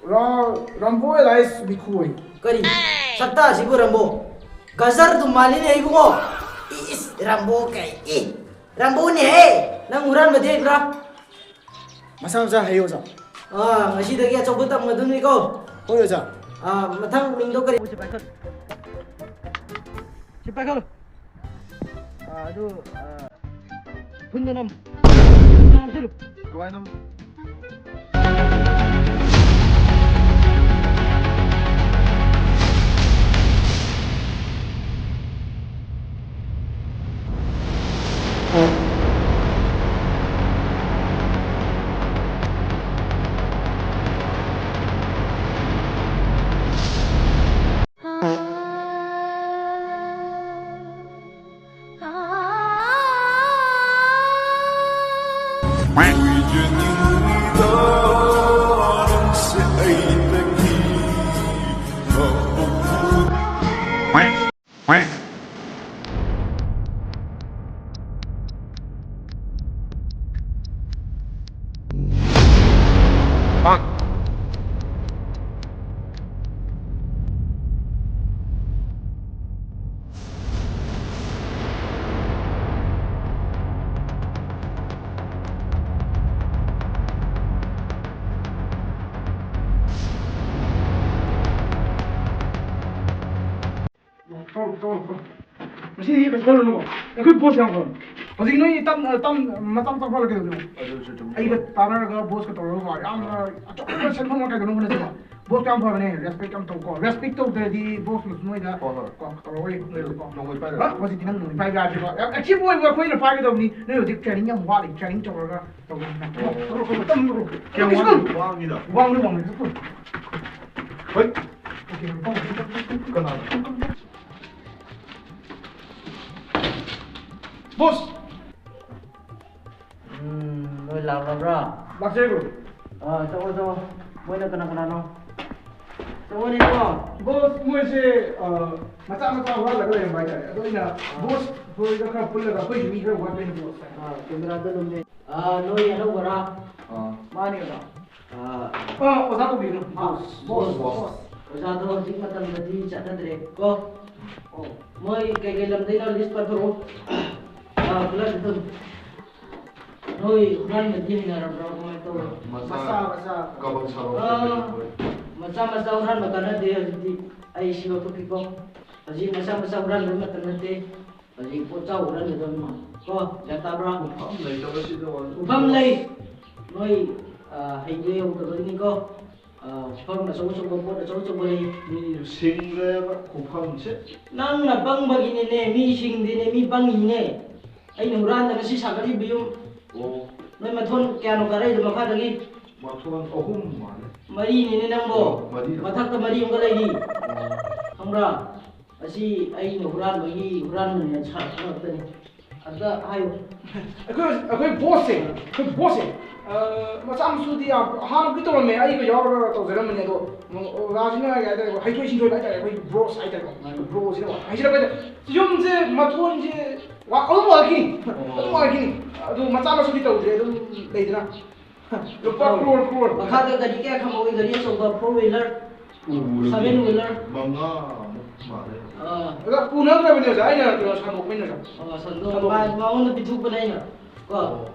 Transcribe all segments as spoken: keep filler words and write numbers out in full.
ꯔꯥ-, ꯔꯥꯝꯕꯣ ꯑꯦꯂꯥꯏꯁ ꯃꯤꯈꯨ ꯑꯣꯏ꯫ ꯀꯔꯤ? ꯁꯛꯇꯥꯁꯤꯕꯨ ꯔꯥꯝꯕꯣ? ꯒꯖꯔ ꯑꯗꯨꯝ ꯃꯥꯜꯂꯤꯅꯦ ꯏꯕꯨꯡꯉꯣ꯫ ꯏꯁ, ꯔꯥꯝꯕꯣ ꯀꯥꯏ, ꯏ, ꯔꯥꯝꯕꯣꯅꯦꯍꯦ! ꯅꯪ ꯍꯨꯔꯥꯟꯕꯗꯤ ꯍꯩꯕ꯭ꯔꯥ? ꯃꯁꯥ ꯃꯁꯥ ꯍꯩ, ꯑꯣꯖꯥ꯫ ꯑꯥ, ꯉꯁꯤꯗꯒꯤ ꯑꯆꯧꯕ ꯇꯝꯒꯗꯕꯅꯤꯀꯣ꯫ ꯍꯣꯏ, ꯑꯣꯖꯥ꯫ ꯑꯥ, ꯃꯊꯪ ꯃꯤꯡꯗꯣ ꯀꯔꯤ? ꯁꯤ ꯄꯥꯏꯈꯠ-, ꯁꯤ ꯄꯥꯏꯈꯠꯂꯨ꯫ ꯑꯥ, ꯑꯗꯨ, ꯑꯥ, ꯊꯨꯟꯗ ꯅꯝ-, ꯊꯨꯟꯗ ꯅꯝꯁꯤꯜꯂꯨ꯫ ꯀꯃꯥꯏꯅ ꯅꯝ-? ꯃꯁꯤꯗꯤ ꯀꯩꯁꯨ ꯈꯜꯂꯨꯅꯨꯀꯣ꯫ ꯑꯩꯈꯣꯏ ꯕꯣꯁ ꯌꯥꯝ ꯐꯕꯅꯤ꯫ ꯍꯧꯖꯤꯛ ꯅꯣꯏ ꯇꯝ, ꯇꯝ, ꯃꯆꯥ ꯃꯆꯥ ꯐꯔ ꯀꯩꯗꯧꯗꯣꯏꯅꯣ? ꯑꯗꯨꯁꯨ ꯆꯨꯝꯃꯤ꯫ ꯑꯩꯒ ꯇꯥꯟꯅꯔꯒ ꯕꯣꯁꯀ ꯇꯧꯔꯒ ꯌꯥꯝꯅ ꯑꯆꯧꯕ ꯁꯦꯟꯐꯝ ꯑꯃ ꯀꯩꯗꯧꯅꯕ ꯍꯣꯠꯅꯁꯦꯕ꯫ ꯕꯣꯁ ꯌꯥꯝ ꯐꯕꯅꯦ, ꯔꯦꯁꯄꯦꯛ ꯌꯥꯝ ꯇꯧꯀꯣ꯫ ꯔꯦꯁꯄꯦꯛ ꯇꯧꯗ꯭ꯔꯗꯤ ꯕꯣꯁꯅꯁꯨ ꯅꯣꯏꯗ ꯍꯣꯏ, ꯍꯣꯏ꯫ ꯀꯣ ꯇꯧꯔꯛꯑꯣꯏ ꯅꯣꯏꯗꯀꯣ꯫ ꯅꯣꯡꯃꯩ ꯄꯥꯏꯔꯣꯏ꯫ ꯍꯥ? ꯍꯧꯖꯤꯛꯇꯤ ꯅꯪ ꯅꯣꯡꯃꯩ ꯄꯥꯏꯕ ꯌꯥꯗ꯭ꯔꯤꯕ꯫ ꯌꯥꯝ ꯑꯦꯛꯇꯤꯚ ꯑꯣꯏꯕ ꯑꯩꯈꯣꯏꯅ ꯄꯥꯏꯒꯗꯕꯅꯤ꯫ ꯅꯣꯏ ꯍꯧꯖꯤꯛ ꯇ꯭ꯔꯦꯅꯤꯡ ꯌꯥꯝ ꯋꯥꯠꯂꯤ꯫ ꯇ꯭ꯔꯦꯅꯤꯡ ꯇꯧꯔꯒ ꯇꯧꯒꯗꯕꯅꯤ꯫ ꯇꯧꯔꯣ, ꯇꯧꯔꯣ, ꯇꯝꯃꯨꯔꯣ꯫ ꯀꯌꯥꯝ ꯀꯩꯁꯨ ꯋꯥꯠꯂꯤ? ꯈꯜꯂꯨ꯫ ꯋꯥꯡꯉꯤꯗ꯫ ꯋꯥꯡꯗꯤ ꯋꯥꯡꯉꯤ꯫ ꯍꯣꯏ꯫ ꯑꯣꯀꯦ, ꯀꯅꯥꯅꯣ? ꯕꯣꯁ! ꯎꯝ, ꯅꯣꯏ ꯂꯥꯛꯂꯕ꯭ꯔꯥ? ꯂꯥꯛꯆꯔꯤꯕ꯭ꯔꯣ? ꯑꯥ, ꯆꯪꯉꯣ, ꯆꯪꯉꯣ꯫ ꯃꯣꯏꯅ ꯀꯅꯥ ꯀꯅꯥꯅꯣ? ꯆꯪꯉꯣꯅꯦꯀꯣ꯫ ꯕꯣꯁ, ꯃꯣꯏꯁꯦ, ꯑ, ꯃꯆꯥ ꯃꯆꯥ ꯍꯨꯔꯥꯜꯂꯒ ꯂꯩꯔꯝꯕ ꯍꯥꯏꯇꯥꯔꯦ꯫ ꯑꯗꯣ ꯑꯩꯅ ꯕꯣꯁ ꯍꯣꯏꯒ ꯈꯔ ꯄꯨꯜꯂꯒ ꯑꯩꯈꯣꯏꯁꯨ ꯃꯤ ꯈꯔ ꯋꯥꯠꯄꯅꯤꯅ ꯕꯣꯁ꯫ ꯑꯥ, ꯀꯦꯃꯦꯔꯥꯗ ꯅꯝꯃꯦ꯫ ꯑꯥ, ꯅꯣꯏ ꯑꯅꯧꯕꯔꯥ? ꯑꯥ꯫ ꯃꯥꯅꯦ, ꯑꯣꯖꯥ꯫ ꯑꯥ, ꯑꯥ, ꯑꯣꯖꯥ ꯀꯧꯕꯤꯒꯅꯨ꯫ ꯕꯣꯁ, ꯕꯣꯁ, ꯕꯣꯁ꯫ ꯑꯣꯖꯥꯗꯣ ꯍꯧꯖꯤꯛ ꯃꯇꯝꯗꯗꯤ ꯆꯠꯅꯗ꯭ꯔꯦ ꯀꯣ꯫ ꯑꯣ, ꯃꯣꯏ ꯀꯩꯀꯩ ꯂꯝꯗꯩꯅꯣ ꯂꯤꯁ ꯄꯥꯊꯣꯔꯛꯑꯣ꯫ ꯑꯥ, ꯈꯨꯠꯂꯥꯏ ꯑꯗꯨꯝ꯫ ꯅꯣꯏ ꯍꯨꯔꯥꯟꯕꯗꯤ ꯍꯩꯅꯔꯕ꯭ꯔꯣ? ꯀꯃꯥꯏꯅ ꯇꯧꯕ? ꯃꯆꯥ, ꯃꯆꯥ, ꯃꯆꯥ꯫ ꯀꯕꯛ ꯁꯥꯕꯛ ꯑꯥ, ꯂꯩꯕ꯫ ꯃꯆꯥ ꯃꯆꯥ ꯍꯨꯔꯥꯟꯕ ꯀꯥꯟꯅꯗꯦ ꯍꯧꯖꯤꯛꯇꯤ꯫ ꯑꯩ ꯁꯤ ꯂꯧꯊꯣꯛꯈꯤꯀꯣ꯫ ꯍꯧꯖꯤꯛ ꯃꯆꯥ ꯃꯆꯥ ꯍꯨꯔꯥꯟꯕꯒꯤ ꯃꯇꯝ ꯅꯠꯇꯦ꯫ ꯍꯧꯖꯤꯛ ꯄꯣꯠ ꯆꯥꯎ ꯍꯨꯔꯥꯟꯒꯗꯕꯅꯤ꯫ ꯀꯣ, ꯒ꯭ꯌꯥꯟ ꯇꯥꯕ꯭ꯔꯥ? ꯃꯐꯝ ꯂꯩꯇꯕꯁꯤꯗ ꯑꯣꯏꯔꯁꯨ ꯎꯐꯝ ꯂꯩ꯫ ꯅꯣꯏ, ꯑ, ꯍꯩꯕ ꯌꯧꯗꯕꯒꯤꯅꯤꯀꯣ꯫ ꯑ, ꯃꯐꯝ ꯑꯆꯧ ꯑꯆꯧꯕ, ꯄꯣꯠ ꯑꯆꯧ ꯑꯆꯧꯕ ꯂꯩ꯫ ꯃꯤ ꯁꯤꯡꯈ꯭ꯔꯦꯕ ꯈꯨꯐꯝꯁꯦ꯫ ꯅꯪꯅ ꯄꯪꯕꯒꯤꯅꯤꯅꯦ, ꯃꯤ ꯁꯤꯡꯗꯦꯅꯦ, ꯃꯤ ꯄꯪꯉꯤꯅꯦ꯫ ꯑꯩꯅ ꯍꯨꯔꯥꯟꯗꯅ ꯁꯤ ꯁꯥꯒꯠꯂꯤꯕ ꯌꯨꯝ꯫ ꯑꯣ꯫ ꯅꯣꯏ ꯃꯊꯣꯟ ꯀꯌꯥꯅꯣ ꯀꯥꯔꯛꯏꯗꯣ ꯃꯈꯥꯗꯒꯤ? ꯃꯊꯣꯟ ꯑꯍꯨꯝ ꯃꯥꯜꯂꯦ꯫ ꯃꯔꯤꯅꯤꯅꯦ ꯅꯪꯕꯣ꯫ ꯑꯣ, ꯃꯔꯤ꯫ ꯃꯊꯛꯇ ꯃꯔꯤ ꯑꯃꯒ ꯂꯩꯔꯤ꯫ ꯑꯣ꯫ ꯈꯪꯕ꯭ꯔꯥ? ꯑꯁꯤ ꯑꯩꯅ ꯍꯨꯔꯥꯟꯕꯒꯤ ꯍꯨꯔꯥꯟꯕꯅꯦꯅ ꯁꯥꯔꯛꯄ ꯉꯥꯛꯇꯅꯤ꯫ ꯑꯝꯇ ꯍꯥꯏꯌꯨ꯫ ꯑꯩꯈꯣꯏ, ꯑꯩꯈꯣꯏ ꯕꯣꯁꯁꯦ, ꯑꯩꯈꯣꯏ ꯕꯣꯁꯁꯦ, ꯑ, ꯃꯆꯥ ꯃꯁꯨꯗꯤ ꯌꯥꯝ ꯍꯥꯟꯅꯕꯨꯗꯤ ꯇꯧꯔꯝꯃꯦ, ꯑꯩꯒ ꯌꯥꯎꯔꯒ ꯇꯧꯖꯔꯝꯕꯅꯦ, ꯑꯗꯣ ꯑꯣꯖꯥꯁꯤꯅ ꯀꯩ ꯍꯥꯏꯇꯥꯔꯦ, ꯍꯩꯊꯣꯏ ꯁꯤꯡꯊꯣꯏꯕ ꯍꯥꯏꯇꯥꯔꯦ, ꯑꯩꯈꯣꯏꯒꯤ ꯕ꯭ꯔꯣꯁ ꯍꯥꯏꯇꯥꯔꯦꯀꯣ, ꯃꯥꯅꯤ꯫ ꯕ꯭ꯔꯣꯁꯤꯅ ꯍꯥꯏꯖꯔꯛꯄ ꯍꯥꯏꯇꯥꯔꯦ, ꯌꯨꯝꯁꯦ ꯃꯊꯣꯟꯁꯦ ꯋꯥ-, ꯑꯗꯨꯝ ꯋꯥꯈꯤꯅꯤ, ꯑꯣ꯫ ꯑꯗꯨꯝ ꯋꯥꯈꯤꯅꯤ꯫ ꯑꯗꯨ ꯃꯆꯥ ꯃꯁꯨꯗꯤ ꯇꯧꯗ꯭ꯔꯦ, ꯑꯗꯨꯝ ꯂꯩꯗꯅ꯫ ꯂꯨꯄꯥ ꯀ꯭ꯔꯣꯔ, ꯀ꯭ꯔꯣꯔ꯫ ꯃꯈꯥꯗ ꯒꯥꯔꯤ ꯀꯌꯥ ꯈꯥꯝꯍꯧꯏ? ꯒꯥꯔꯤ ꯑꯆꯧꯕ, four wheeler, ꯎꯔꯗꯤ seven wheeler꯫ ꯃꯉꯥꯃꯨꯛ ꯃꯥꯜꯂꯦ꯫ ꯑꯥ꯫ ꯑꯣꯖꯥ, ꯄꯨꯅꯈ꯭ꯔꯕꯅꯦ, ꯑꯣꯖꯥ꯫ ꯑꯩꯅ ꯀꯩꯅꯣ ꯁꯟꯗꯣꯛꯄꯩꯅꯦ, ꯑꯣꯖꯥ꯫ ꯑꯣ, ꯁꯟꯗꯣꯛ-, ꯁꯟꯗꯣꯛꯄ꯫ ꯃꯥ-, ꯃꯉꯣꯟꯗ ꯄꯤꯊꯣꯛꯄꯅꯦ ꯑꯩꯅ꯫ ꯀꯣ? ꯑꯣ꯫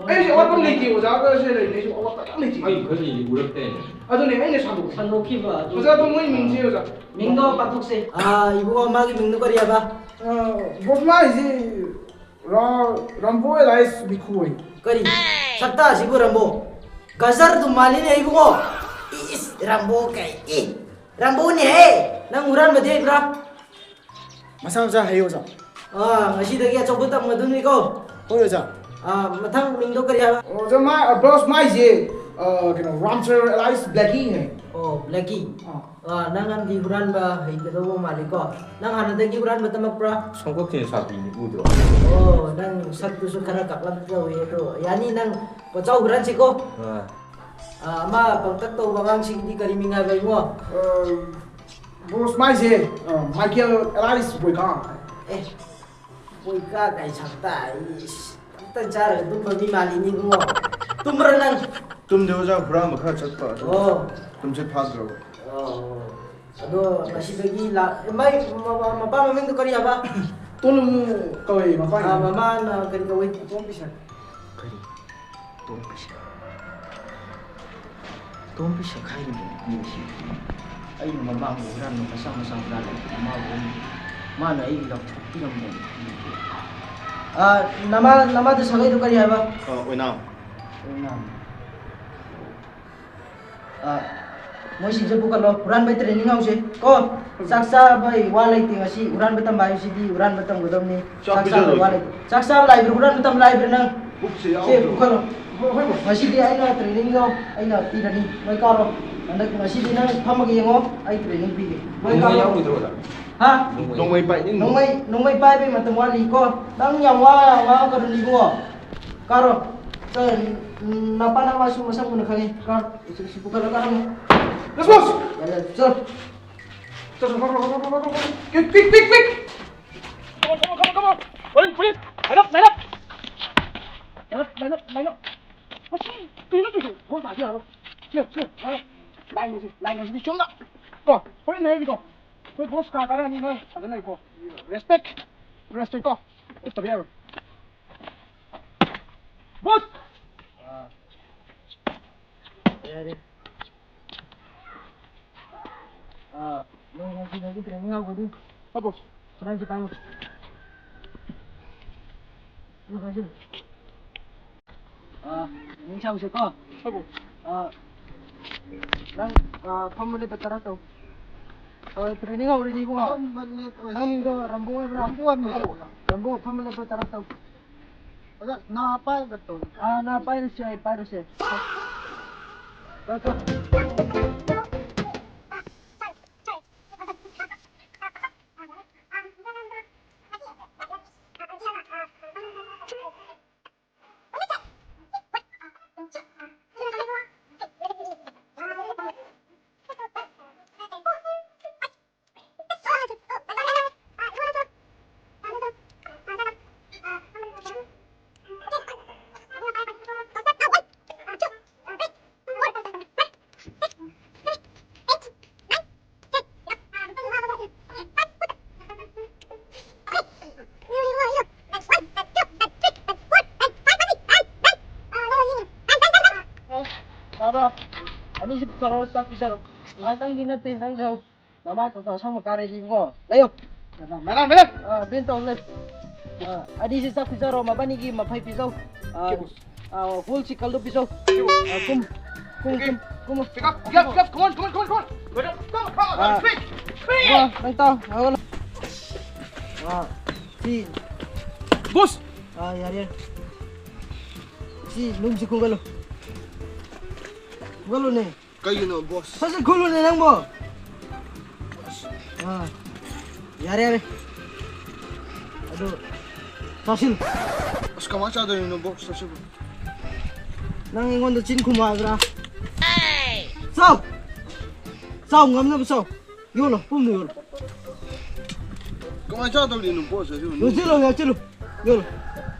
ꯑꯩꯁꯦ ꯑꯋꯥꯠꯄ ꯑꯃ ꯂꯩꯇꯦ, ꯑꯣꯖꯥꯒꯁꯦ ꯂꯩꯔꯤꯅꯦ, ꯑꯩꯁꯨ ꯑꯋꯥꯠꯄ ꯌꯥꯝ ꯂꯩꯇꯦ꯫ ꯑꯩ ꯈꯔꯗꯤ ꯎꯔꯛꯇꯦꯅꯦ꯫ ꯑꯗꯨꯅꯦ, ꯑꯩꯅ ꯁꯟꯗꯣꯛꯄ꯫ ꯁꯟꯗꯣꯛꯈꯤꯕ ꯑꯗꯨ꯫ ꯑꯣꯖꯥ, ꯑꯗꯣ ꯃꯣꯏ ꯃꯤꯡꯁꯦ, ꯑꯣꯖꯥ꯫ ꯃꯤꯡꯗꯣ ꯄꯥꯊꯣꯛꯁꯦ꯫ ꯑꯥ, ꯏꯕꯨꯡꯉꯣ, ꯃꯥꯒꯤ ꯃꯤꯡꯗꯣ ꯀꯔꯤ ꯍꯥꯏꯕ? ꯑꯥ, ꯕꯣꯁ, ꯃꯥꯏꯁꯤ ꯔꯥ-, ꯔꯥꯝꯕꯣ ꯑꯦꯂꯥꯏꯁ ꯕꯤꯈꯨ ꯍꯥꯏ꯫ ꯀꯔꯤ? ꯁꯛꯇꯥꯁꯤꯕꯨ ꯔꯥꯝꯕꯣ? ꯒꯖꯔꯗꯨ ꯃꯥꯜꯂꯤꯅꯦ ꯏꯕꯨꯡꯉꯣ꯫ ꯏꯁ, ꯔꯥꯝꯕꯣ ꯀꯥꯏ, ꯏ, ꯔꯥꯝꯕꯣꯅꯦꯍꯦ! ꯅꯪ ꯍꯨꯔꯥꯟꯕꯗꯤ ꯍꯩꯕ꯭ꯔꯥ? ꯃꯁꯥ ꯃꯁꯥ ꯍꯩ, ꯑꯣꯖꯥ꯫ ꯑꯥ, ꯉꯁꯤꯗꯒꯤ ꯑꯆꯧꯕ ꯇꯝꯒꯗꯣꯏꯅꯤꯀꯣ꯫ ꯍꯣꯏ, ꯑꯣꯖꯥ꯫ ꯑꯥ, ꯃꯊꯪ ꯃꯤꯡꯗꯣ ꯀꯔꯤ ꯍꯥꯏꯕ? ꯑꯣꯖꯥ, ꯃꯥ-, ꯑ, ꯕꯣꯁ, ꯃꯥꯏꯁꯦ, ꯑ, ꯀꯩꯅꯣ, ꯔꯥꯝꯆꯔ ꯑꯦꯂꯥꯏꯁ ꯕ꯭ꯂꯦꯀꯤ ꯍꯥꯏ꯫ ꯑꯣ, ꯕ꯭ꯂꯦꯀꯤ꯫ ꯑꯥ꯫ ꯑꯥ, ꯅꯪ ꯑꯃꯗꯤ ꯍꯨꯔꯥꯟꯕ ꯍꯩꯒꯗꯧꯕ ꯃꯥꯜꯂꯤꯀꯣ? ꯅꯪ ꯍꯥꯟꯅꯗꯒꯤ ꯍꯨꯔꯥꯟꯕ ꯇꯝꯃꯛꯄ꯭ꯔꯥ? ꯁꯝꯀꯛꯁꯤꯡ ꯁꯥꯇꯤꯅꯤ ꯎꯗ꯭ꯔꯣ? ꯑꯣ, ꯅꯪ ꯁꯛꯇꯨꯁꯨ ꯈꯔ ꯀꯥꯛꯂꯞ ꯇꯧꯏ, ꯑꯗꯣ ꯌꯥꯅꯤ, ꯅꯪ ꯄꯣꯠꯆꯥꯎ ꯍꯨꯔꯥꯟꯁꯤꯀꯣ? ꯑꯥ꯫ ꯑꯥ, ꯑꯃ ꯄꯪꯇꯛ ꯇꯧꯕ ꯑꯉꯥꯡꯁꯤꯒꯤꯗꯤ ꯀꯔꯤ ꯃꯤꯡ ꯍꯥꯏꯕ ꯏꯕꯨꯡꯉꯣ? ꯑꯥ, ꯕꯣꯁ, ꯃꯥꯏꯁꯦ, ꯑꯥ, ꯃꯥꯏꯀꯦꯜ ꯑꯦꯂꯥꯏꯁ ꯕꯣꯏꯀꯥ꯫ ꯑꯦ, ꯕꯣꯏꯀꯥ ꯀꯥꯏ ꯁꯛꯇ, ꯏꯁ, ꯑꯝꯇꯪ ꯆꯥꯔꯒ ꯇꯨꯝꯕ ꯃꯤ ꯃꯥꯜꯂꯤꯅꯤ ꯏꯕꯨꯡꯉꯣ꯫ ꯇꯨꯝꯕ꯭ꯔꯥ ꯅꯪ? ꯇꯨꯝꯗꯦ ꯑꯣꯖꯥ, ꯍꯨꯔꯥꯟꯕ ꯈꯔ ꯆꯠꯄ ꯑꯗꯨ ꯑꯣ꯫ ꯇꯨꯝꯁꯤꯠ ꯐꯥꯗ꯭ꯔꯕ꯫ ꯑꯣ꯫ ꯑꯗꯣ ꯉꯁꯤꯗꯒꯤ ꯂꯥ-, ꯃꯥꯏ ꯃ-, ꯃ-, ꯃꯄꯥ ꯃꯃꯤꯡꯗꯣ ꯀꯔꯤ ꯍꯥꯏꯕ? ꯇꯣꯂꯨ ꯀꯧꯏ ꯃꯄꯥꯒꯤ ꯑꯥ, ꯃꯤꯡ꯫ ꯃꯃꯥꯅ ꯀꯔꯤ ꯀꯧꯏ? ꯇꯣꯝꯕꯤꯁꯟ꯫ ꯀꯔꯤ? ꯇꯣꯝꯕꯤꯁꯟ? ꯇꯣꯝꯕꯤꯁꯟ ꯍꯥꯏꯔꯤꯕ ꯃꯤꯁꯤ ꯑꯩꯅ ꯃꯃꯥꯡꯗ ꯍꯨꯔꯥꯟꯕ ꯃꯆꯥ ꯃꯆꯥ ꯍꯨꯔꯥꯜꯂꯦ꯫ ꯃꯃꯥꯕꯨ ꯑꯩꯅ, ꯃꯥꯅ ꯑꯩꯒꯤ ꯂꯪꯊꯣꯛꯄꯤꯔꯝꯕꯅꯤ꯫ ꯑꯥ, ꯅꯃꯥ, ꯅꯃꯥꯗꯤ ꯁꯥꯒꯩꯗꯣ ꯀꯔꯤ ꯍꯥꯏꯕ? ꯑ, ꯑꯣꯏꯅꯥꯝ꯫ ꯑꯣꯏꯅꯥꯝ꯫ ꯑꯥ, ꯃꯣꯏꯁꯤꯡꯁꯦ ꯄꯨꯈꯠꯂꯣ, ꯍꯨꯔꯥꯟꯕꯩ training ꯍꯧꯁꯦ ꯀꯣ꯫ ꯆꯥꯛ ꯆꯥꯕꯩ ꯋꯥ ꯂꯩꯇꯦ ꯉꯁꯤ, ꯍꯨꯔꯥꯟꯕ ꯇꯝꯕ ꯍꯥꯏꯕꯁꯤꯗꯤ ꯍꯨꯔꯥꯟꯕ ꯇꯝꯒꯗꯕꯅꯤ꯫ ꯆꯥꯛ ꯆꯥꯛ ꯆꯥꯕꯩ ꯋꯥ ꯄꯤꯖꯔꯣꯏꯗ꯭ꯔꯣ? ꯂꯩꯇꯦ꯫ ꯆꯥꯛ ꯆꯥꯕ ꯂꯥꯏꯕ꯭ꯔꯥ, ꯍꯨꯔꯥꯟꯕ ꯇꯝꯕ ꯂꯥꯏꯕ꯭ꯔꯥ ꯅꯪ? ꯄꯨꯛꯁꯦ ꯁꯦ ꯌꯥꯎꯗ꯭ꯔꯣ? ꯄꯨꯈꯠꯂꯣ꯫ ꯍꯣꯏ, ꯍꯣꯏ, ꯍꯣꯏ꯫ ꯉꯁꯤꯗꯤ ꯑꯩꯅ training ꯗꯣ ꯑꯩꯅ ꯄꯤꯔꯅꯤ, ꯅꯣꯏ ꯀꯥꯔꯣ꯫ ꯍꯟꯗꯛ ꯉꯁꯤꯗꯤ ꯅꯪ ꯐꯝꯃꯒ ꯌꯦꯡꯉꯣ, ꯑꯩ training ꯄꯤꯒꯦ꯫ ꯅꯣꯏ ꯅꯣꯡꯃꯩ ꯀꯥꯔꯣ꯫ ꯌꯥꯎꯔꯣꯏꯗ꯭ꯔꯣ ꯑꯣꯖꯥ? ꯍꯥ? ꯅꯣꯡꯃꯩ꯫ ꯅꯣꯡꯃꯩ ꯄꯥꯏꯅꯤꯡꯕ꯭ꯔꯣ? ꯅꯣꯡꯃꯩ, ꯅꯣꯡꯃꯩ ꯄꯥꯏꯕꯩ ꯃꯇꯝ ꯋꯥꯠꯂꯤꯀꯣ꯫ ꯅꯪ ꯌꯥꯝ ꯋꯥ ꯌꯥꯝ ꯉꯥꯡꯉꯛꯀꯅꯨ ꯏꯕꯨꯡꯉꯣ꯫ ꯀꯥꯔꯣ꯫ ꯆꯠ-, ꯅꯄꯥ ꯅꯃꯥꯁꯨ ꯃꯁꯛ ꯃꯨꯟꯅ ꯈꯪꯉꯤ꯫ ꯀꯥꯔꯣ꯫ ꯁꯤ, ꯁꯤ ꯄꯨꯈꯠꯂꯒ ꯍꯪꯉꯨ꯫ Let's go! ꯌꯥꯔꯦ, ꯌꯥꯔꯦ, ꯆꯠꯂꯣ꯫ ꯆꯠꯂꯣ, ꯆꯠꯂꯣ, ꯆꯠꯂꯣ, ꯆꯠꯂꯣ, ꯆꯠꯂꯣ꯫ Quick, quick, quick, quick! Come on, come on, come on, come on! Police, police! Line up, line up! Line up, line up, line up! ꯑꯁꯤ, ꯀꯩꯅꯣ ꯇꯧꯔꯤꯁꯦ? ꯍꯣꯏ, ꯇꯥꯗꯤ ꯌꯥꯔꯣꯏ꯫ ꯁꯤ, ꯁꯤ, ꯁꯤ, ꯂꯥꯏꯟ ꯑꯁꯤ, ꯂꯥꯏꯟ ꯑꯁꯤꯗꯤ ꯆꯨꯝꯅ꯫ ꯀꯣ, ꯍꯣꯔꯦꯟ ꯍꯥꯏꯔꯗꯤꯀꯣ꯫ ꯑꯩꯈꯣꯏ boss ꯀꯥ ꯀꯥꯔꯛꯑꯅꯤ ꯅꯣꯏ꯫ ꯐꯖꯅ ꯂꯩꯀꯣ꯫ Respect! Respect ꯀꯣ꯫ ꯎꯠꯇꯕ ꯌꯥꯔꯣꯏ꯫ Boss! ꯑꯥ꯫ ꯌꯥꯔꯦ꯫ ꯑꯥ, ꯅꯣꯏ ꯉꯁꯤ ꯅꯣꯏꯒꯤ training ꯌꯥꯎꯒꯅꯤ꯫ ꯍꯣꯏ, boss꯫ ꯈꯨꯠꯂꯥꯏꯁꯦ ꯄꯥꯏꯌꯨ꯫ ꯁꯤ ꯄꯥꯏꯁꯤꯜꯂꯨ꯫ ꯑꯥ, ꯃꯤꯡ ꯁꯥꯎꯁꯦꯀꯣ꯫ ꯍꯣꯏ, boss꯫ ꯑꯥ, ꯅꯪ, ꯑꯥ, ꯐꯝꯃ ꯂꯦꯞꯄ ꯇꯔꯥ ꯇꯧ꯫ ꯑꯥ, training ꯍꯧꯔꯅꯤ ꯏꯕꯨꯡꯉꯣ꯫ ꯐꯝꯃ ꯂꯦꯞꯄ ꯅꯪ ꯃꯤꯡꯗꯣ ꯔꯝꯕꯣ ꯍꯥꯏꯕ꯭ꯔꯥ? ꯔꯝꯕꯣ ꯍꯥꯏꯕꯅꯤ꯫ ꯔꯝꯕꯣ, ꯐꯝꯃ ꯂꯦꯞꯄ ꯇꯔꯥ ꯇꯧ꯫ ꯑꯣꯖꯥ, ꯅꯥ ꯄꯥꯏꯔꯒ ꯇꯧ꯫ ꯑꯥ, ꯅꯥ ꯄꯥꯏꯔꯁꯨ ꯌꯥꯏ, ꯄꯥꯏꯔꯁꯨ ꯌꯥꯏ꯫ ꯇꯧ, ꯇꯧ꯫ ꯇꯧꯔꯣ, ꯆꯥꯛ ꯄꯤꯖꯔꯣ꯫ ꯉꯥꯏꯍꯥꯛꯇꯪꯗꯤ ꯅꯠꯇꯦ, ꯅꯪꯁꯨ ꯅꯃꯥ ꯇꯣꯟ ꯑꯁꯪꯕ ꯀꯥꯔꯦ ꯌꯦꯡꯉꯣ꯫ ꯂꯩꯌꯣ꯫ Madam, madam. ꯑꯥ, ꯕꯦꯟ ꯇꯧ ꯂꯩ꯫ ꯑꯥ, ꯑꯅꯤꯁꯤ ꯆꯥꯛ ꯄꯤꯖꯔꯣ, ꯃꯕꯥꯅꯤꯒꯤ ꯃꯐꯩ ꯄꯤꯖꯧ꯫ ꯑꯥ, ꯑꯥ, ꯍꯣꯜ ꯆꯤꯀꯜꯗꯣ ꯄꯤꯖꯧ꯫ ꯑꯥ, ꯀꯨꯝ, ꯀꯨꯝ, ꯀꯨꯝ, ꯀꯨꯝ꯫ Pick up, pick up, pick up. Come on, come on, come on, come on. Come on, come on, come on. Ah, quick, quick. ꯏꯕꯨꯡꯉꯣ, ꯅꯪ ꯇꯥꯎ, ꯍꯧꯒꯠꯂꯣ꯫ ꯑꯥ, ꯁꯤ꯫ ꯕꯣꯁ! ꯑꯥ, ꯌꯥꯔꯦ, ꯌꯥꯔꯦ꯫ ꯁꯤ ꯅꯨꯡꯁꯤ ꯈꯨꯝꯒꯠꯂꯨ꯫ ꯈꯨꯝꯒꯠꯂꯨꯅꯦ꯫ ꯀꯩꯒꯤꯅꯣ, ꯕꯣꯁ? ꯁꯠ ꯁꯠ ꯈꯨꯝꯂꯨꯅꯦ ꯅꯪꯕꯣ꯫ ꯑꯥ, ꯌꯥꯔꯦ, ꯌꯥꯔꯦ꯫ ꯑꯗꯨ ꯆꯥꯁꯤꯜꯂꯨ꯫ ꯑꯁ, ꯀꯃꯥꯏꯅ ꯆꯥꯗꯣꯏꯅꯣ, ꯕꯣꯁ, ꯆꯥꯁꯤꯜꯂꯨ? ꯅꯪ ꯑꯩꯉꯣꯟꯗ ꯆꯤꯟ ꯈꯨꯝꯃꯨ ꯍꯥꯏꯕ꯭ꯔꯥ? ꯆꯥꯎ! ꯆꯥꯎ, ꯉꯝꯅꯕ ꯆꯥꯎ꯫ ꯌꯣꯠꯂꯣ, ꯄꯨꯝꯅ ꯌꯣꯠꯂꯣ꯫ ꯀꯃꯥꯏꯅ ꯆꯥꯗꯧꯔꯤꯅꯣ, ꯕꯣꯁ, ꯑꯁꯤꯕꯨ? ꯌꯣꯠꯁꯤꯜꯂꯣ, ꯌꯣꯠꯁꯤꯜꯂꯣ, ꯌꯣꯠꯂꯣ꯫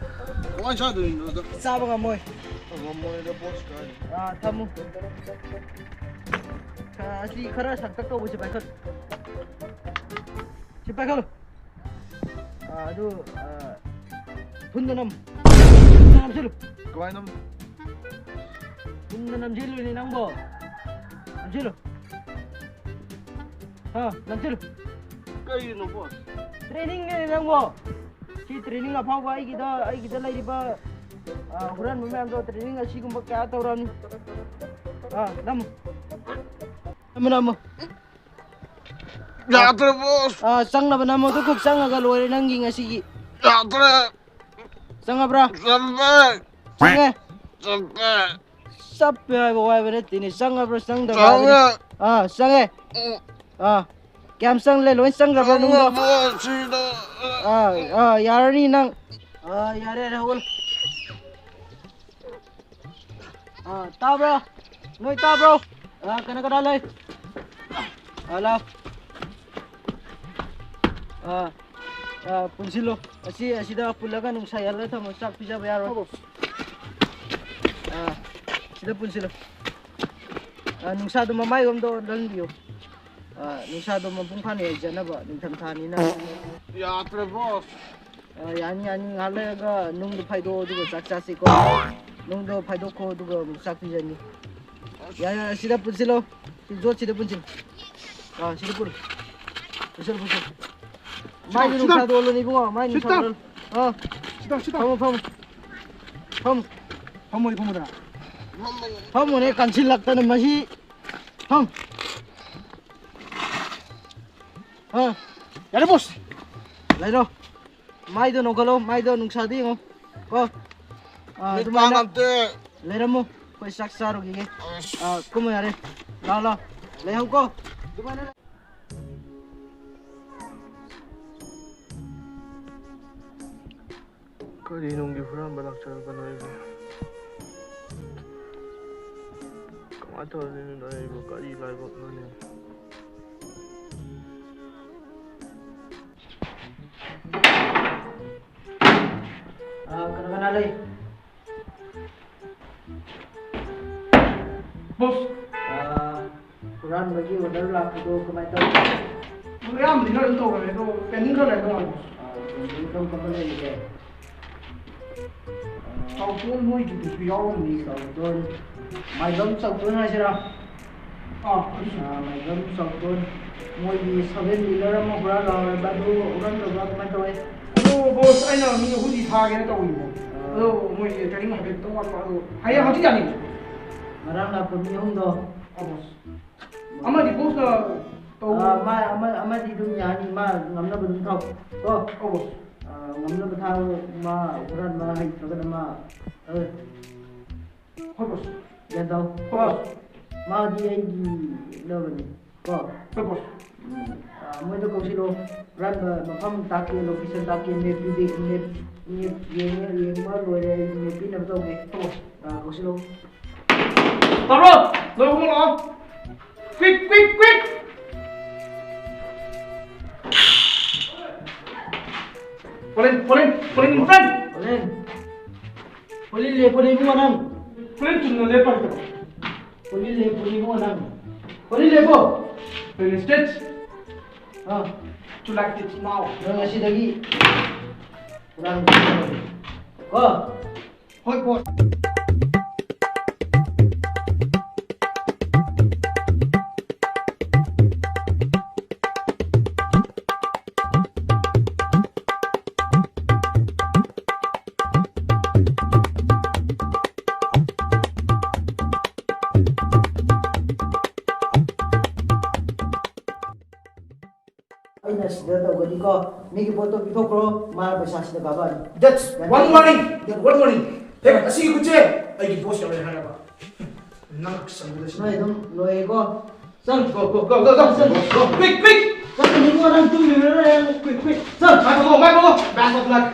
ꯀꯃꯥꯏꯅ ꯆꯥꯗꯣꯏꯅꯣ ꯑꯗꯣ? ꯆꯥꯕ ꯉꯝꯃꯣꯏ꯫ ꯉꯝꯃꯣꯏꯗ, ꯕꯣꯁ, ꯀꯥꯏ꯫ ꯑꯥ, ꯊꯝꯃꯨ꯫ ꯑꯥ, ꯑꯁꯤ ꯈꯔ ꯁꯛꯇꯛ ꯇꯧꯕꯁꯦ ꯄꯥꯏꯈꯠꯂꯨ꯫ ꯁꯤ ꯄꯥꯏꯈꯠꯂꯨ꯫ ꯑꯥ, ꯑꯗꯨ, ꯑꯥ, ꯊꯨꯟꯗ ꯅꯝ꯫ ꯊꯨꯟꯗ ꯅꯝꯁꯤꯜꯂꯨ꯫ ꯀꯃꯥꯏꯅ ꯅꯝ? ꯊꯨꯟꯗ ꯅꯝꯁꯤꯜꯂꯨꯅꯦ ꯅꯪꯕꯣ꯫ ꯅꯝꯁꯤꯜꯂꯨ꯫ ꯍꯥ, ꯅꯝꯁꯤꯜꯂꯨ꯫ ꯀꯩꯒꯤꯅꯣ, ꯕꯣꯁ? ꯇ꯭ꯔꯦꯅꯤꯡꯅꯦ ꯅꯪꯕꯣ꯫ ꯁꯤ ꯇ꯭ꯔꯦꯅꯤꯡ ꯑꯐꯥꯎꯕ ꯑꯩꯒꯤꯗ, ꯑꯩꯒꯤꯗ ꯂꯩꯔꯤꯕ, ꯑ, ꯍꯨꯔꯥꯟꯕ ꯃꯌꯥꯝꯗꯣ ꯇ꯭ꯔꯦꯅꯤꯡ ꯑꯁꯤꯒꯨꯝꯕ ꯀꯌꯥ ꯇꯧꯔꯝꯅꯤ꯫ ꯑ, ꯅꯝ꯫ ꯅꯝꯃꯨ, ꯅꯝꯃꯨ꯫ ꯌꯥꯗ꯭ꯔꯦ, ꯕꯣꯁ꯫ ꯑ, ꯆꯪꯅꯕ ꯅꯝꯃꯣ꯫ ꯑꯗꯨ ꯈꯛ ꯆꯪꯉꯒ ꯂꯣꯏꯔꯦ ꯅꯪꯒꯤ ꯉꯁꯤꯒꯤ꯫ ꯌꯥꯗ꯭ꯔꯦ꯫ ꯆꯪꯉꯕ꯭ꯔꯥ? ꯆꯪꯉꯦ꯫ ꯆꯪꯉꯦ꯫ ꯆꯪꯉꯦ꯫ ꯆꯞꯄꯦ ꯍꯥꯏꯕ ꯋꯥꯏꯕ ꯅꯠꯇꯦꯅꯦ꯫ ꯆꯪꯉꯕ꯭ꯔꯥ ꯆꯪꯗꯕ꯭ꯔꯥ ꯍꯥꯏꯕꯅꯤ꯫ ꯆꯪꯉꯦ꯫ ꯑꯥ, ꯆꯪꯉꯦ꯫ ꯎꯝ꯫ ꯑꯥ꯫ ꯀꯌꯥꯝ ꯆꯪꯂꯦ? ꯂꯣꯏ ꯆꯪꯈ꯭ꯔꯕ꯭ꯔꯥ ꯅꯨꯡꯗꯣ? ꯆꯪꯉꯕ꯭ꯔꯥ ꯁꯤꯗ? ꯑꯥ, ꯑꯥ, ꯌꯥꯔꯅꯤ ꯅꯪ꯫ ꯑꯥ, ꯌꯥꯔꯦ, ꯌꯥꯔꯦ, ꯍꯧꯒꯠꯂꯣ꯫ ꯑꯥ, ꯇꯥꯕ꯭ꯔꯣ? ꯅꯣꯏ ꯇꯥꯕ꯭ꯔꯣ? ꯑꯥ, ꯀꯅꯥ ꯀꯅꯥ ꯂꯩ? ꯍꯜꯂꯣ꯫ ꯑꯥ, ꯑꯥ, ꯄꯨꯟꯁꯤꯜꯂꯣ꯫ ꯑꯁꯤ, ꯑꯁꯤꯗ ꯄꯨꯜꯂꯒ ꯅꯨꯡꯁꯥ ꯌꯥꯜꯂꯒ ꯊꯝꯃꯣ꯫ ꯆꯥꯛ ꯄꯤꯖꯕ ꯌꯥꯔꯣꯏ꯫ ꯑꯥ, ꯁꯤꯗ ꯄꯨꯟꯁꯤꯜꯂꯣ꯫ ꯑꯥ, ꯅꯨꯡꯁꯥꯗꯣ ꯃꯃꯥꯏꯔꯣꯝꯗ ꯑꯣꯟꯍꯟꯕꯤꯌꯨ꯫ ꯑꯥ, ꯅꯨꯡꯁꯥꯗꯣ ꯃꯄꯨꯡ ꯐꯥꯅ ꯌꯩꯖꯅꯕ, ꯅꯤꯡꯊꯝꯊꯥꯅꯤꯅ꯫ ꯌꯥꯗ꯭ꯔꯦ, ꯕꯣꯁ꯫ ꯑꯥ, ꯌꯥꯅꯤ, ꯌꯥꯅꯤ꯫ ꯉꯥꯏꯍꯥꯛ ꯂꯩꯔꯒ ꯅꯨꯡꯗꯣ ꯐꯥꯏꯗꯣꯛꯑꯣ, ꯑꯗꯨꯒ ꯆꯥꯛ ꯆꯥꯁꯤꯀꯣ꯫ ꯅꯨꯡꯗꯣ ꯐꯥꯏꯗꯣꯛꯈꯣ, ꯑꯗꯨꯒ ꯑꯃꯨꯛ ꯆꯥꯛ ꯄꯤꯖꯅꯤ꯫ ꯌꯥ, ꯌꯥ, ꯁꯤꯗ ꯄꯨꯟꯁꯤꯜꯂꯣ꯫ ꯁꯤ ꯌꯣꯠꯁꯤꯗ ꯄꯨꯟꯁꯤꯜꯂꯣ꯫ ꯑꯥ, ꯁꯤꯗ ꯄꯨꯜꯂꯨ꯫ ꯄꯨꯟꯁꯤꯜꯂꯨ, ꯄꯨꯟꯁꯤꯜꯂꯨ꯫ ꯃꯥꯏꯗꯨ ꯁꯤꯗ, ꯅꯨꯡꯁꯥꯗ ꯑꯣꯜꯂꯨꯅꯦ, ꯏꯕꯨꯡꯉꯣ꯫ ꯃꯥꯏ ꯁꯤꯗ꯫ ꯅꯨꯡꯁꯥꯗ ꯑꯣꯜꯂꯨ꯫ ꯑꯥ꯫ ꯁꯤꯗ, ꯁꯤꯗ꯫ ꯐꯝꯃꯣ, ꯐꯝꯃꯣ꯫ ꯐꯝꯃꯣ꯫ ꯐꯝꯃꯣꯅꯦ, ꯐꯝꯃꯣꯗꯅ꯫ ꯐꯝꯃꯣꯅꯦ, ꯀꯟꯁꯤꯜꯂꯛꯇꯅ ꯃꯁꯤ꯫ ꯐꯝ꯫ ꯑꯥ꯫ ꯌꯥꯔꯦ, ꯕꯣꯁ꯫ ꯂꯩꯔꯣ꯫ ꯃꯥꯏꯗꯣ ꯅꯣꯡꯈꯠꯂꯣ, ꯃꯥꯏꯗꯣ ꯅꯨꯡꯁꯥꯗ ꯌꯦꯡꯉꯣ꯫ ꯀꯣ꯫ ꯑꯥ, ꯃꯤꯠ ꯑꯗꯨꯃꯥꯏꯅ ꯄꯥꯡ ꯉꯝꯗꯦ꯫ ꯂꯩꯔꯝꯃꯨ꯫ ꯑꯩꯈꯣꯏ ꯆꯥꯛ ꯆꯥꯔꯨꯈꯤꯒꯦ꯫ ꯑꯁ꯫ ꯑꯥ, ꯀꯨꯝꯃꯨ ꯌꯥꯔꯦ꯫ ꯂꯥꯎ, ꯂꯥꯎ꯫ ꯂꯩꯍꯧꯀꯣ꯫ ꯑꯗꯨꯃꯥꯏꯅ ꯂꯩ-, ꯀꯔꯤ ꯅꯨꯡꯒꯤ ꯍꯨꯔꯥꯟꯕ ꯂꯥꯛꯆꯔꯕꯅꯣ ꯑꯩꯕꯨ? ꯀꯃꯥꯏꯅ ꯇꯧꯗꯣꯏꯅꯣ ꯑꯩꯕꯨ? ꯀꯔꯤ ꯂꯥꯏꯕꯛꯅꯣꯅꯦ? ꯑꯥ, ꯀꯅꯥ ꯀꯅꯥ ꯂꯩ? ꯕꯣꯁ꯫ ꯑꯥ, ꯍꯨꯔꯥꯟꯕꯒꯤ ꯑꯣꯔꯗꯔ ꯂꯥꯛꯄꯗꯣ ꯀꯃꯥꯏꯅ ꯇꯧꯔꯤ? ꯑꯗꯨ ꯑꯌꯥꯝꯕꯗꯤ ꯈꯔ ꯑꯗꯨꯝ ꯇꯧꯈ꯭ꯔꯦ, ꯑꯗꯣ ꯄꯦꯟꯗꯤꯡ ꯈꯔ ꯂꯩꯕ ꯃꯥꯜꯂꯦ, ꯕꯣꯁ꯫ ꯑꯥ, ꯄꯦꯟꯗꯤꯡ ꯀꯔꯝ ꯀꯔꯝꯕ ꯂꯩꯔꯤꯒꯦ? ꯆꯥꯎꯊꯣꯟ ꯃꯣꯏꯒꯤꯗꯨꯁꯨ ꯌꯥꯎꯔꯝꯅꯤ꯫ ꯆꯥꯎꯊꯣꯟ, ꯃꯥꯏꯕꯝ ꯆꯥꯎꯊꯣꯟ ꯍꯥꯏꯁꯤꯔꯥ? ꯑꯥ, ꯑꯗꯨꯁꯨ꯫ ꯑꯥ, ꯃꯥꯏꯕꯝ ꯆꯥꯎꯊꯣꯟ꯫ ꯃꯣꯏꯒꯤ ꯁꯚꯦꯟ ꯋꯤꯂꯔ ꯑꯃ ꯍꯨꯔꯥꯟ ꯂꯥꯛꯍꯧꯔꯕ, ꯑꯗꯨ ꯍꯨꯔꯥꯟꯗꯕ꯭ꯔꯥ ꯀꯃꯥꯏꯅ ꯇꯧꯋꯦ? ꯑꯗꯣ ꯕꯣꯁ, ꯑꯩꯅ ꯃꯤ ꯑꯍꯨꯝꯗꯤ ꯊꯥꯒꯦꯅ ꯇꯧꯔꯤꯕꯣ꯫ ꯑꯥ꯫ ꯑꯗꯣ ꯃꯣꯏꯁꯦ ꯇ꯭ꯔꯦꯅꯤꯡ ꯍꯥꯏꯐꯦꯠꯇꯪ ꯋꯥꯠꯄ, ꯑꯗꯣ ꯍꯌꯦꯡ ꯍꯪꯆꯤꯠ ꯌꯥꯅꯤ꯫ ꯉꯔꯥꯡ ꯂꯥꯛꯄ ꯃꯤ ꯑꯍꯨꯝꯗꯣ꯫ ꯑꯥ, ꯕꯣꯁ꯫ ꯑꯃꯗꯤ ꯕꯣꯁꯅ ꯇꯧ- ꯑꯥ, ꯃꯥ, ꯑꯃ, ꯑꯃꯗꯤ ꯑꯗꯨꯝ ꯌꯥꯅꯤ, ꯃꯥ ꯉꯝꯅꯕ ꯑꯗꯨꯝ ꯊꯥꯎ꯫ ꯀꯣ? ꯑꯥ, ꯕꯣꯁ꯫ ꯑꯥ, ꯉꯝꯅꯕ ꯊꯥꯎ, ꯃꯥ ꯍꯨꯔꯥꯟꯕ ꯍꯩꯇ꯭ꯔꯒꯅ ꯃꯥ, ꯑꯥ, ꯍꯣꯏ, ꯕꯣꯁ꯫ ꯒ꯭ꯌꯥꯟ ꯇꯥꯎ꯫ ꯍꯣꯏ, ꯕꯣꯁ꯫ ꯃꯥꯗꯤ ꯑꯩꯒꯤ ꯂꯕꯅꯤ꯫ ꯀꯣ? ꯍꯣꯏ, ꯕꯣꯁ꯫ ꯎꯝ꯫ ꯑꯥ, ꯃꯣꯏꯗꯣ ꯀꯧꯁꯤꯜꯂꯣ꯫ ꯍꯨꯔꯥꯟꯕ ꯃꯐꯝ ꯇꯥꯛꯀꯦ, ꯂꯣꯀꯦꯁꯟ ꯇꯥꯛꯀꯦ, ꯃꯦꯞ ꯄꯤꯕꯤ-, ꯃꯦꯞ, ꯃꯦꯞ ꯌꯦꯡꯉ-, ꯌꯦꯡꯕ ꯂꯣꯏꯔꯦ, ꯑꯩ ꯃꯦꯞ ꯄꯤꯅꯕ ꯇꯧꯒꯦ꯫ ꯍꯣꯏ, ꯕꯣꯁ꯫ ꯑꯥ, ꯀꯧꯁꯤꯜꯂꯣ꯫ ꯇꯥꯕ꯭ꯔꯣ? ꯂꯣꯏ ꯀꯨꯝꯃꯛꯑꯣ꯫ Quick, quick, quick! Fall in, fall in, fall in, in front! Fall in. Fall in ꯂꯦꯞꯄꯣꯅꯦ ꯏꯕꯨꯡꯉꯣ ꯅꯪ꯫ Fall in ꯆꯨꯝꯅ ꯂꯦꯞꯄ ꯍꯩꯇꯕ꯫ Fall in ꯂꯦꯞꯄꯣꯅꯦ ꯏꯕꯨꯡꯉꯣ ꯅꯪ꯫ Fall in ꯂꯦꯞꯄꯣ꯫ Fall in straight. Ah. To like this now. ꯅꯪ ꯉꯁꯤꯗꯒꯤ ꯍꯨꯔꯥꯟꯕ ꯀꯣ? ꯍꯣꯏ, ꯕꯣꯁ꯫ ꯑꯩꯅ ꯁꯤꯗ ꯇꯧꯒꯅꯤꯀꯣ꯫ ꯃꯤꯒꯤ ꯄꯣꯠꯇꯣ ꯄꯤꯊꯣꯛꯈ꯭ꯔꯣ, ꯃꯥꯅ ꯄꯩꯁꯥ ꯁꯤꯗ ꯀꯥꯄꯛꯑꯅꯤ꯫ That's one warning, that one warning. ꯍꯦ, ꯑꯁꯤꯒꯤ ꯈꯨꯠꯁꯦ ꯑꯩꯒꯤ ꯕꯣꯁ ꯌꯥꯎꯔꯦ ꯍꯥꯏꯔꯕ? ꯅꯪ ꯆꯪꯕꯗ ꯁꯤ ꯅꯣꯏ ꯑꯗꯨꯝ ꯂꯣꯏꯔꯦꯀꯣ? ꯆꯪ, go, go, go, go, go, go, go, quick, quick. ꯆꯪ, ꯅꯪ ꯇꯨꯝꯃꯤꯔꯣ? Quick, quick. ꯆꯪ, ꯃꯥꯏ ꯄꯣꯛꯑꯣ, ꯃꯥꯏ ꯄꯣꯛꯑꯣ. Best of luck.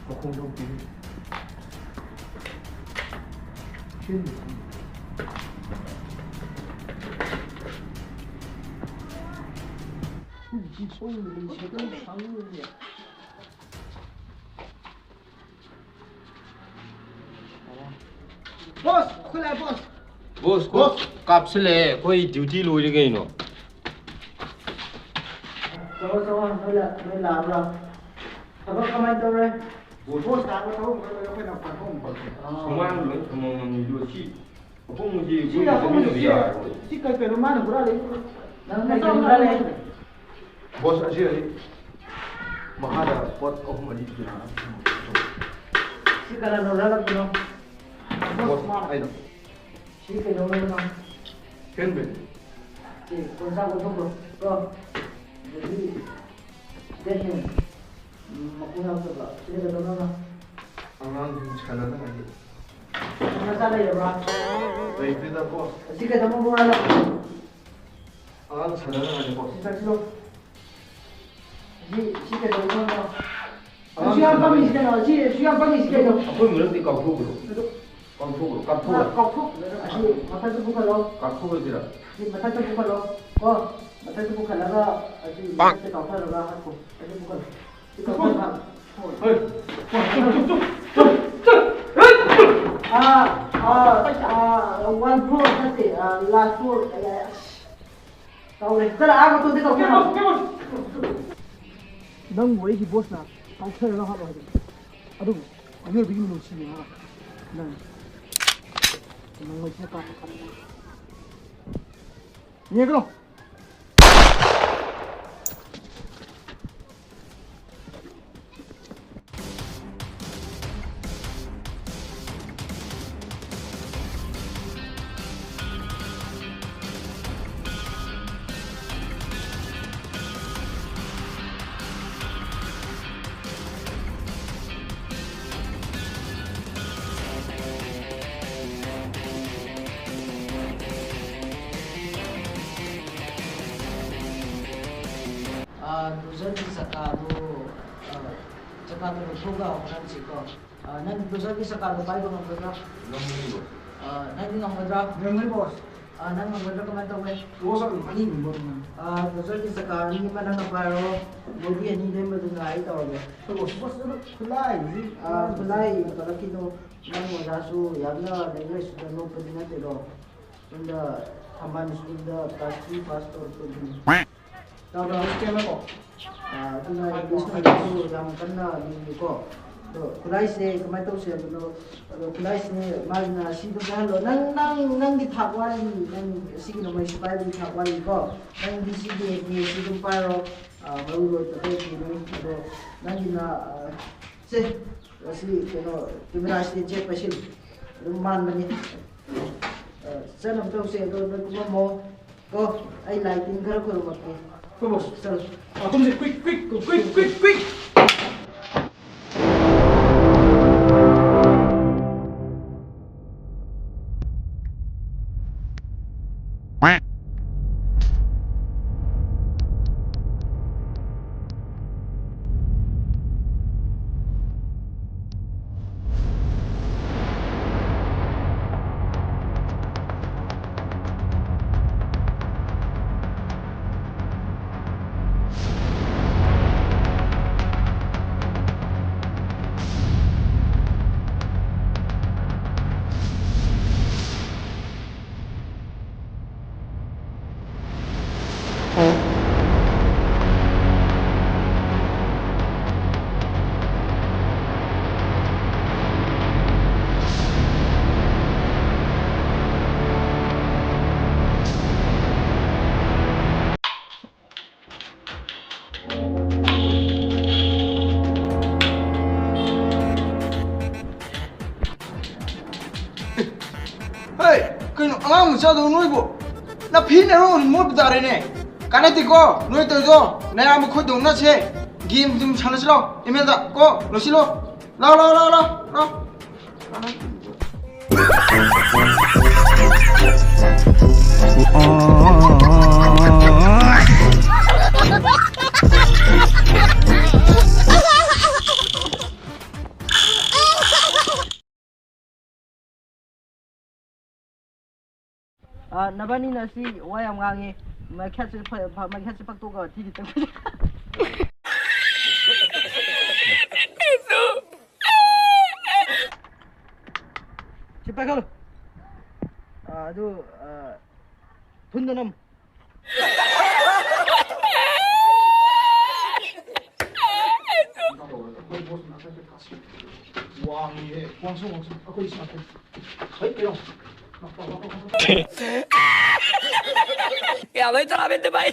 ꯃꯈꯣꯡ ꯊꯣꯛꯇꯦ꯫ Boss, ꯑꯩꯈꯣꯏ ꯂꯥꯛꯑꯦ, boss꯫ Boss, boss꯫ Boss꯫ ꯀꯥꯞꯁꯤꯜꯂꯛꯑꯦ, ꯑꯩꯈꯣꯏ duty ꯂꯣꯏꯔꯦ ꯀꯩꯅꯣ꯫ ꯆꯪꯉꯣ, ꯆꯪꯉꯣ, ꯅꯣꯏ ꯂꯥ-, ꯅꯣꯏ ꯂꯥꯛꯑꯕ꯭ꯔꯥ? ꯊꯕꯛ ꯀꯃꯥꯏꯅ ꯇꯧꯔꯦ? Boss꯫ Boss ꯂꯥꯛꯑꯒ ꯊꯕꯛ ꯑꯃ ꯂꯣꯏꯔꯦ, ꯑꯩꯈꯣꯏꯅ ꯄꯥꯏꯈꯣꯝ ꯑꯃ ꯄꯥꯏꯈꯣꯝ꯫ ꯑꯥ꯫ ꯁꯨꯃꯥꯡꯗ ꯂꯣꯏ ꯊꯝꯃꯝꯃꯕꯅꯤ, ꯑꯗꯨꯒ ꯁꯤ ꯑꯄꯨꯝꯕꯁꯤ ꯁꯤ ꯑꯩꯈꯣꯏꯒꯤ ꯑꯄꯨꯝꯕꯁꯤ ꯆꯠꯃꯤꯟꯅꯕ ꯁꯤ, ꯌꯥꯔꯔꯣꯏ꯫ ꯁꯤ ꯀꯩ ꯀꯩꯅꯣ ꯃꯥꯅ ꯍꯨꯔꯥꯜꯂꯤ? ꯅꯪ ꯀꯩ ꯀꯩ ꯍꯨꯔꯥꯜꯂꯦ? Boss, ꯑꯁꯤ ꯑꯩ ꯃꯈꯥꯗ ꯄꯣꯠ ꯑꯍꯨꯝ ꯃꯔꯤ ꯌꯥ-, ꯁꯤ ꯀꯅꯥꯅ ꯍꯨꯔꯥꯜꯂꯛꯄꯅꯣ? Boss, ꯃꯥꯅ꯫ ꯑꯩꯅ꯫ ꯁꯤ ꯀꯩꯗꯧꯅꯕꯅꯣ? Handbag꯫ ꯁꯤ ꯀꯣꯟꯁꯥ ꯑꯣꯟꯊꯣꯛꯈ꯭ꯔꯣ, ꯀꯣ꯫ ꯑꯗꯒꯤ statement, ꯎꯝ, ꯃꯈꯣꯡ ꯌꯥꯎꯗꯕ꯫ ꯁꯤꯅ ꯀꯩꯗꯧꯅꯕꯅꯣ? ꯑꯉꯥꯡꯁꯤꯡ ꯁꯥꯟꯅꯅꯉꯥꯏꯒꯤ꯫ ꯃꯆꯥ ꯂꯩꯔꯕ꯭ꯔꯥ? ꯂꯩꯇꯦꯗ, boss꯫ ꯑꯁꯤ ꯀꯩꯗꯧꯅꯕ ꯍꯨꯔꯥꯜꯂꯛꯄꯅꯣ? ꯑꯉꯥꯡ ꯁꯥꯟꯅꯅꯉꯥꯏꯅꯤ, boss꯫ ꯁꯤ ꯆꯠꯁꯤꯜꯂꯣ꯫ ꯁꯤ, ꯁꯤ ꯀꯩꯗꯧꯕꯅꯣ? ꯑꯉꯥꯡ ꯁꯤ ꯌꯥꯝ ꯄꯪꯉꯤꯁꯤ ꯀꯩꯅꯣ? ꯁꯤ, ꯁꯤ ꯌꯥꯝ ꯄꯪꯉꯤꯁꯤ ꯀꯩꯅꯣ? ꯑꯩꯈꯣꯏ ꯃꯔꯛꯇꯤ ꯀꯥꯎꯊꯣꯛꯈ꯭ꯔꯣ꯫ ꯑꯗꯨ ꯀꯥꯎꯊꯣꯛꯈ꯭ꯔꯣ, ꯀꯥꯞꯊꯣꯛꯈ꯭ꯔꯣ꯫ ꯀꯥꯎꯊꯣꯛ-, ꯑꯁꯤ ꯃꯊꯛꯇ ꯄꯨꯈꯠꯂꯣ꯫ ꯀꯥꯞꯊꯣꯛꯈ꯭ꯔꯁꯤꯔꯥ? ꯁꯤ ꯃꯊꯛꯇ ꯄꯨꯈꯠꯂꯣ꯫ ꯀꯣ, ꯃꯊꯛꯇ ꯄꯨꯈꯠꯂꯒ ꯑꯁꯤ ꯄꯥꯛ! ꯃꯊꯛꯇ ꯀꯥꯎꯊꯔꯒ ꯍꯥꯠꯈꯣ꯫ ꯑꯗꯨ ꯄꯨꯈꯠꯂꯣ꯫ ꯁꯤ ꯀꯥꯎꯊꯔꯒ ꯍꯥꯠꯈꯣ꯫ ꯍꯣꯏ꯫ ꯍꯣꯏ, ꯆꯨꯞ, ꯆꯨꯞ, ꯆꯨꯞ, ꯆꯨꯞ, ꯆꯨꯞ꯫ ꯑ, ꯂꯥꯁꯇꯨ, ꯑꯩ, ꯑꯩ, ꯑꯁ, ꯇꯧꯔꯦ꯫ ꯆꯠꯂ ꯑꯥ ꯃꯇꯣꯟꯗ ꯇꯧꯒꯦ꯫ ꯅꯪꯕꯨ ꯑꯩꯒꯤ ꯕꯣꯁꯅ ꯀꯥꯎꯊꯔꯒ ꯍꯥꯠꯂꯣ ꯍꯥꯏꯕꯅꯤ꯫ ꯑꯗꯨꯕꯨ ꯃꯤꯑꯣꯏꯕꯒꯤ ꯃꯤꯅꯨꯡꯁꯤꯅꯦ ꯍꯥꯏꯕ꯫ ꯅꯪ, ꯅꯪ ꯃꯩꯁꯤꯅ ꯀꯥꯞꯄ ꯀꯥꯞꯄ꯫ ꯌꯦꯡꯉꯣ꯫ ꯑꯥ, ꯗꯣꯖꯔꯒꯤ ꯆꯀꯥꯗꯣ, ꯑꯥ, ꯆꯀꯥꯗꯣ ꯂꯧꯊꯣꯛꯑꯒ ꯍꯣꯠꯅꯁꯤꯀꯣ꯫ ꯑꯥ, ꯅꯪ ꯗꯣꯖꯔꯒꯤ ꯆꯀꯥꯗꯣ ꯄꯥꯏꯕ ꯉꯝꯒꯗ꯭ꯔꯥ? ꯉꯝꯒꯅꯤ, ꯕꯣꯁ꯫ ꯑꯥ, ꯅꯪꯗꯤ ꯉꯝꯒꯗ꯭ꯔꯥ? ꯉꯝꯒꯅꯤ, ꯕꯣꯁ꯫ ꯑꯥ, ꯅꯪ ꯉꯝꯒꯗ꯭ꯔꯥ? ꯀꯃꯥꯏꯅ ꯇꯧꯒꯦ? ꯕꯣꯁ, ꯑꯗꯨꯝ ꯑꯅꯤꯒꯨꯝꯕ ꯑꯗꯨꯝ ꯉꯝꯃꯤ꯫ ꯑꯥ, ꯗꯣꯖꯔꯒꯤ ꯆꯀꯥ ꯑꯅꯤ ꯑꯃ ꯅꯪꯅ ꯄꯥꯏꯔꯣ, ꯕꯣꯗꯤ ꯑꯅꯤ ꯂꯦꯝꯕꯗꯨꯅ ꯑꯩ ꯇꯧꯔꯒꯦ꯫ ꯍꯣꯏ, ꯕꯣꯁ꯫ ꯕꯣꯁ, ꯑꯗꯨ ꯈꯨꯠꯂꯥꯏꯁꯤ ꯑꯥ, ꯈꯨꯠꯂꯥꯏ ꯀꯂꯛꯈꯤꯗꯣ, ꯅꯪ ꯑꯣꯖꯥꯁꯨ ꯌꯥꯝꯅ ꯂꯥꯏꯔꯤꯛ ꯂꯥꯏꯁꯨꯗ ꯅꯣꯛꯄꯗꯤ ꯅꯠꯇꯦꯗꯣ꯫ ꯁꯣꯝꯗ ꯊꯝꯕꯥꯜ ꯁ꯭ꯀꯨꯜꯗ ꯀ꯭ꯂꯥꯁ ꯊ꯭ꯔꯤ ꯄꯥꯁ ꯇꯧꯔꯛꯄꯗꯨꯅꯤ꯫ ꯇꯥꯕ꯭ꯔꯥ? ꯁꯤꯁꯇꯦꯝꯅꯀꯣ꯫ ꯑꯥ, ꯑꯗꯨꯅ ꯏꯪꯂꯤꯁ ꯅꯨꯃꯤꯠꯁꯨ ꯌꯥꯝ ꯀꯟꯅ ꯂꯨꯏꯀꯣ꯫ ꯑꯗꯣ ꯈꯨꯠꯂꯥꯏꯁꯦ ꯀꯃꯥꯏꯅ ꯇꯧꯁꯦ ꯍꯥꯏꯕꯅꯣ? ꯑꯗꯣ ꯈꯨꯠꯂꯥꯏꯁꯤꯅꯦ ꯃꯥꯒꯤꯅ ꯁꯤ ꯑꯗꯨꯝ ꯄꯥꯏꯍꯜꯂꯣ꯫ ꯅꯪ, ꯅꯪ, ꯅꯪꯒꯤ ꯊꯥꯛ ꯋꯥꯠꯂꯤ꯫ ꯅꯪ ꯁꯤꯒꯤ ꯅꯣꯡꯃꯩꯁꯤ ꯄꯥꯏꯕꯒꯤ ꯊꯥꯛ ꯋꯥꯠꯂꯤꯀꯣ꯫ ꯅꯪꯗꯤ ꯁꯤꯒꯤ ꯁꯤ ꯑꯗꯨꯝ ꯄꯥꯏꯔꯣ꯫ ꯑꯥ, ꯃꯔꯨ ꯑꯣꯏꯕ ꯑꯇꯩ ꯄꯤꯔꯣꯏ꯫ ꯑꯗꯣ ꯅꯪꯒꯤꯅ, ꯑꯥ, ꯁꯦ, ꯑꯁꯤ ꯀꯩꯅꯣ, ꯀꯦꯃꯦꯔꯥ ꯁ꯭ꯇꯦꯟꯁꯦ ꯄꯥꯏꯁꯤꯜꯂꯨ꯫ ꯑꯗꯨꯝ ꯃꯥꯟꯕꯅꯤ꯫ ꯑ, ꯆꯠꯅꯕ ꯇꯧꯁꯦ, ꯑꯗꯣ ꯅꯣꯏ ꯀꯨꯝꯃꯝꯃꯣ꯫ ꯀꯣ, ꯑꯩ ꯂꯥꯏ ꯇꯤꯟ ꯈꯔ ꯈꯣꯏꯔꯝꯃꯛꯀꯦ꯫ ꯀꯨꯝꯃꯣ꯫ ꯆꯠꯂꯣ꯫ ꯑ, ꯀꯨꯝꯁꯦ, quick, quick, quick, quick, quick, quick꯫ ꯑꯉꯥꯡ ꯃꯆꯥꯗꯧ ꯅꯣꯏꯕꯨ ꯅꯐꯤꯅ ꯃꯔꯣꯟ ꯃꯣꯠꯄ ꯇꯥꯔꯦꯅꯦ꯫ ꯀꯥꯟꯅꯗꯦꯀꯣ ꯅꯣꯏ ꯇꯧꯔꯤꯗꯣ꯫ ꯅꯌꯥꯝꯕ ꯈꯣꯏꯗꯧꯅꯁꯦ꯫ ꯒꯦꯝ ꯑꯗꯨꯝ ꯁꯥꯟꯅꯁꯤꯂꯣ ꯑꯦꯝ ꯑꯦꯜꯗ ꯀꯣ꯫ ꯂꯣꯏꯁꯤꯜꯂꯣ꯫ ꯂꯥꯎ, ꯂꯥꯎ, ꯂꯥꯎ, ꯂꯥꯎ, ꯂꯥꯎ꯫ ꯑ, ꯅꯕꯥꯅꯤꯅ ꯁꯤ ꯋꯥ ꯌꯥꯝ ꯉꯥꯡꯉꯤ꯫ ꯃꯩꯈꯦꯠꯁꯦ ꯐ-, ꯐ-, ꯃꯩꯈꯦꯠꯁꯦ ꯐꯛꯇꯣꯛꯑꯒ ꯊꯤꯒꯦ ꯇꯧꯕꯅꯤ꯫ ꯁꯤ ꯄꯥꯏꯈꯠꯂꯨ꯫ ꯑ, ꯑꯗꯨ, ꯑ, ꯊꯨꯟꯗ ꯅꯝꯃꯨ꯫ ꯋꯥꯡꯉꯤꯍꯦ꯫ ꯋꯥꯡꯁꯨ ꯋꯥꯡꯁꯨ꯫ ꯑꯩꯈꯣꯏ ꯁꯥꯇ꯭ꯔ꯫ ꯍꯩ, ꯀꯩꯅꯣ꯫ ꯌꯥ, ꯂꯣꯏ ꯇꯔꯥꯕꯦꯠꯇ ꯄꯥꯏ꯫